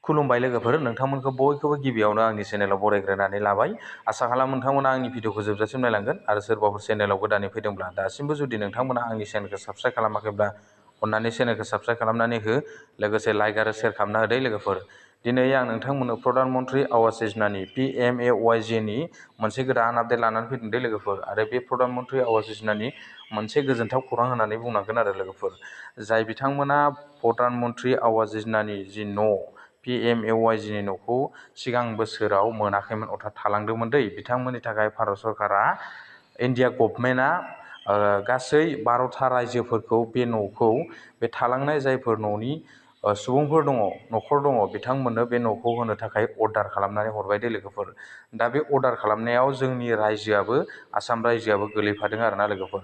खुलुमबाय लोगोफोर, नोंथांमोनखौ बयखौबो गिबियावनो आंनि चेनेलाव बरायग्रोनानै लाबाय। आसा खालामो नोंथांमोना आंनि भिडिअखौ जोबजासिम नायलांगोन आरो सोरबाफोर चेनेलाव गोदानै फैदोंब्ला दासिमबो जुदि नोंथांमोना आंनि चेनेलखौ साबस्क्राइब खालामाखैब्ला अन्नानै चेनेलखौ साबस्क्राइब खालामनानै हो, लोगोसे लाइक आरो शेयार खालामना होदो लोगोफोर। दिनै आं नोंथांमोननो प्रधान मन्त्रि आवास योजनानि PMAYJनि मोनसे गोदान आपडेट लानानै फैदों दे लोगोफोर। आरो बे प्रधान मन्त्रि आवास योजनानि मोनसे गोजोनथाव खौरां होननानै बुंनांगोन आरो लोगोफोर। जाय बिथांमोना प्रधान मन्त्रि आवास योजनानि जि न' PMAYJनि न'खौ सिगां बोसोराव मोनाखैमोन, अर्थात थालांदोंमोन दै, बिथांमोननि थाखाय भारत सरकारा, इन्डिया गभर्नमेन्टआ गासै 12था रायजोफोरखौ बे न'खौ, बे थालांनाय जायफोर न'नि सुबुंफोर दङ, न'खर दङ, बिथांमोननो बे न'खौ होनो थाखाय अर्डार खालामनानै हरबाय दे लोगोफोर। दा बे अर्डार खालामनायाव जोंनि रायजोआबो, आसाम रायजोआबो गोलैफादों आरोना लोगोफोर।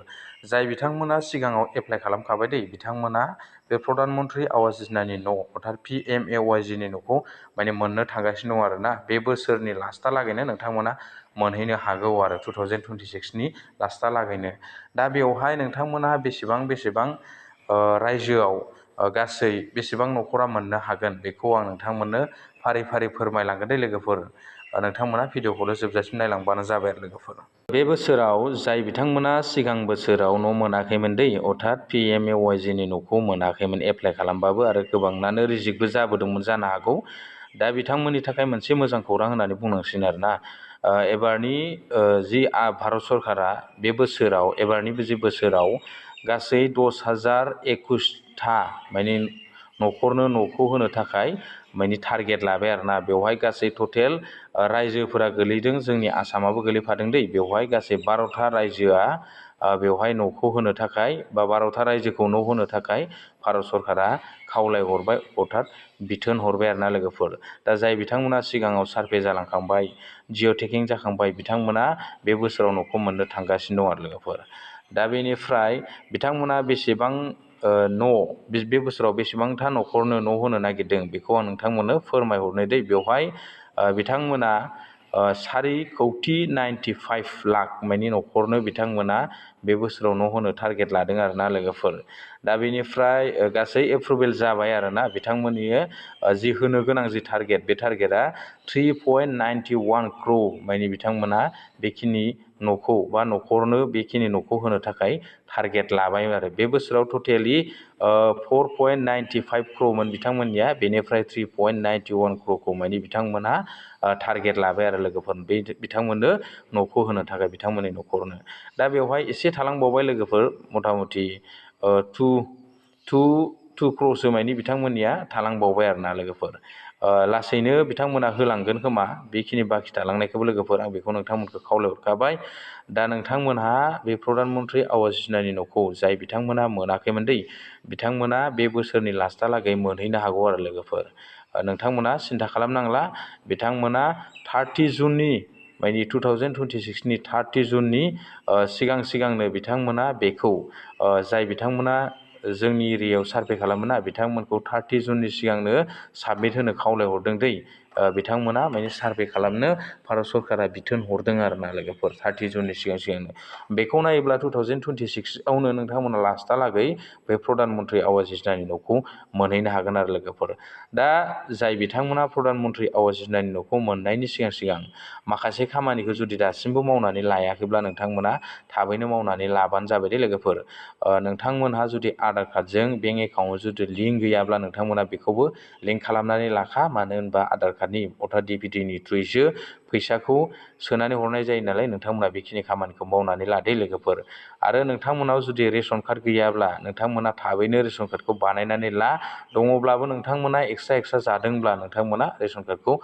जाय बिथांमोना सिगाङाव एप्लाइ खालामखाबाय दै, बिथांमोना बे प्रधान मन्त्रि आवास योजनानि न' अर्थात PMAYJनि न'खौ माने मोननो थांगासिनो दं आरोना। बे बोसोरनि लास्टहालागैनो नोंथांमोना मोनहैनो हागौ आरो 2026नि लास्टहालागैनो। दा बेवहाय नोंथांमोनहा बेसेबां रायजोआव गासै बेसेबां न'खरा मोननो हागोन बेखौ आं नोंथांमोननो फारि फारि फोरमायलांगोन दे लोगोफोर। नोंथांमोना भिडिअखौल' जोबजासिम नायलांबानो जाबाय आरो लोगोफोर। बे बोसोराव जाय बिथांमोना सिगां बोसोराव न' मोनाखैमोन दै, अर्थात PMAYJनि न'खौ मोनाखैमोन एप्लाइ खालामबाबो, आरो गोबाङानो रिजेक्टबो जाबोदोंमोन जानो हागौ। दा बिथांमोननि थाखाय मोनसे मोजां खौरां होननानै बुंनांसिगोन आरोना। एबारनि जि भारत सरकारा बे बोसोराव, एबारनि जि बोसोराव गासै 10,021था माने न'खरनो न'खौ होनो थाखाय माने टारगेट लाबाय आरोना। बेवहाय गासै टटेल रायजोफोरा गोलैदों, जोंनि आसामाबो गोलैफादों दै। बेवहाय गासै 12था रायजोआ बेवहाय न'खौ होनो थाखाय, बा 12था रायजोखौ न' होनो थाखाय भारत सरकारा खावलायहरबाय, अर्थात बिथोन हरबाय आरोना लोगोफोर। दा जाय बिथांमोना सिगाङाव सार्भे जालांखांबाय, जिअ' टेगिं जाखांबाय, बिथांमोना बे बोसोराव न'खौ मोननो थांगासिनो दं आरो लोगोफोर। दा बेनिफ्राय बिथांमोना बेसेबां बे बोसोराव बेसेबांथा न'खरनो न' होनो नागिरदों बेखौ आं नोंथांमोननो फोरमायहरनो दै। बेवहाय बिथांमोना 4,95 लाख माने न'खरनो बिथांमोना बे बोसोराव न' होनो टारगेट लादों आरोना लोगोफोर। दा बेनिफ्राय गासै एप्रुभेल जाबाय आरोना बिथांमोननि जि होनो गोनां जि टारगेट, बे टारगेटआ 3.91 crore माने बिथांमोना बेखिनि न'खौ, बा न'खरनो बेखिनि न'खौ होनो थाखाय टारगेट लाबाय आरो। बे बोसोराव टटेलि 4.95 crore बिथांमोननिया, बेनिफ्राय 3.91 crore माने बिथांमोनहा टारगेट लाबाय आरो लोगोफोर, बे बिथांमोननो न'खौ होनो थाखाय, बिथांमोननि न'खरनो। दा बेवहाय एसे थालांबावबाय लोगोफोर, मथा मथि 2 crore माने बिथांमोननिया थालांबावबाय आरोना लोगोफोर। लासैनो बिथांमोना होलांगोन खोमा बेखिनि बाखि थालांनायखौबो लोगोफोर, आं बेखौ नोंथांमोनखौ खावलायहरखाबाय। दा नोंथांमोनहा बे प्रधान मन्त्रि आवास योजनानि न'खौ जाय बिथांमोना मोनाखैमोन दै, बिथांमोना बे बोसोरनि लास्टहालागै मोनहैनो हागौ आरो लोगोफोर। नोंथांमोना सिन्था खालामनांला, बिथांमोना 30 जुननि माने 2026नि 30 जुननि सिगांनो बिथांमोना बेखौ, जाय बिथांमोना जोंनि एरियायाव सार्भे खालामोना, बिथांमोनखौ 30 जुननि सिगांनो साबमिट होनो खावलायहरदों दै। बिथांमोना माने सार्भे खालामनो भारत सरकारा बिथोन हरदों आरोना लोगोफोर, 30 जुननि सिगांनो। बेखौ नायोब्ला 2026आवनो नोंथांमोना लास्टहालागै बे प्रधान मन्त्रि आवास योजनानि न'खौ मोनहैनो हागोन आरो लोगोफोर। दा जाय बिथांमोना प्रधान मन्त्रि आवास योजनानि न'खौ मोननायनि सिगां माखासे खामानिखौ जुदि दासिमबो मावनानै लायाखैब्ला, नोंथांमोना थाबैनो मावनानै लाबानो जाबाय दे लोगोफोर। नोंथांमोनहा जुदि आधार कार्डजों बेंक एकाउन्ट जुदि लिंक गैयाब्ला, नोंथांमोना बेखौबो लिंक खालामनानै लाखा। मानो होनबा आधार कार्डनि अर्थात DBTनि थ्रुयैसो फैसाखौ सोनानै हरनाय जायो नालाय, नोंथांमोना बेखिनि खामानिखौ मावनानै लादो लोगोफोर। आरो नोंथांमोनाव जुदि रेशन कार्ड गैयाब्ला, नोंथांमोना थाबैनो रेशन कार्डखौ बानायनानै ला। दङब्लाबो नोंथांमोना एक्सट्रा जादोंब्ला, नोंथांमोना रेशन कार्डखौ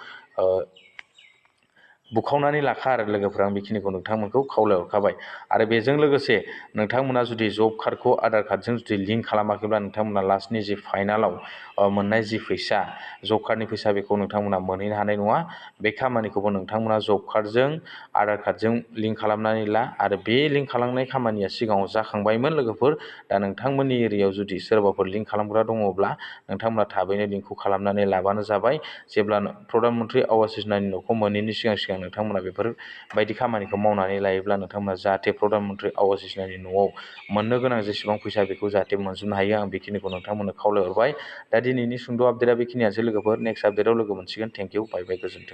बुखावनानै लाखा आरो लोगोफोर। आं बेखिनिखौ नोंथांमोनखौ खावलायहरखाबाय। आरो बेजों लोगोसे नोंथांमोना जुदि जब कार्डखौ आधार कार्डजों जुदि लिंक खालामाखैब्ला, नोंथांमोना लास्टनि जि फाइनालाव मोननाय जि फैसा, जब कार्डनि फैसा, बेखौ नोंथांमोना मोनहैनो हानाय नङा। बे खामानिखौबो नोंथांमोना जब कार्डजों आधार कार्डजों लिंक खालामनानै ला। आरो बे लिंक खालामनाय खामानिया सिगाङाव जाखांबायमोन लोगोफोर। दा नोंथांमोननि एरियायाव जुदि सोरबाफोर लिंक खालामग्रा दङब्ला, नोंथांमोना थाबैनो लिंकखौ खालामनानै लाबानो जाबाय। जेब्ला प्रधान मन्त्रि आवास योजनानि न'खौ मोनैनि सिगां नोंथांमोना बेफोरबायदि खामानिखौ मावनानै लायोब्ला नोंथांमोना जाहाथे प्रधान मन्त्रि आवास योजनानि न'आव मोननो गोनां जेसेबां फैसा बेखौ जाहाथे मोनजोबनो हायो आं बेखिनिखौ नोंथांमोननो खावलायहरबाय। दा दिनैनि सुंद' आपडेटआ बेखिनियानोसै लोगोफोर। नेक्स्ट आपडेटआव लोगो मोनसिगोन। थेंक इउ, बाय बाय, गोजोन्थों।